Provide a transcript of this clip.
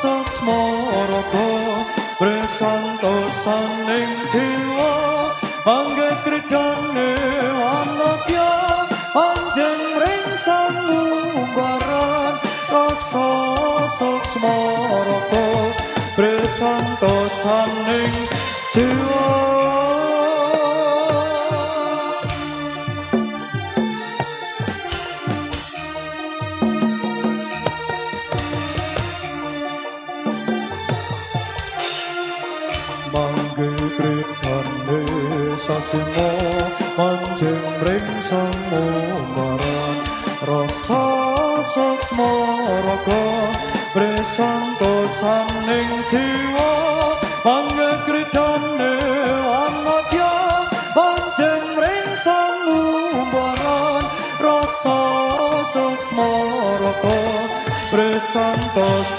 suksma raga presantosaning jiwa mangke kridane wanadya anjeng ring sangumbaran rasa suksma raga presantosaning jiwa. Mangke kridane sasima manjing ring samumaran rasa suksma raga presantosaning jiwa mangke kridane wanadya manjing ring samumaran rasa suksma raga presantosaning.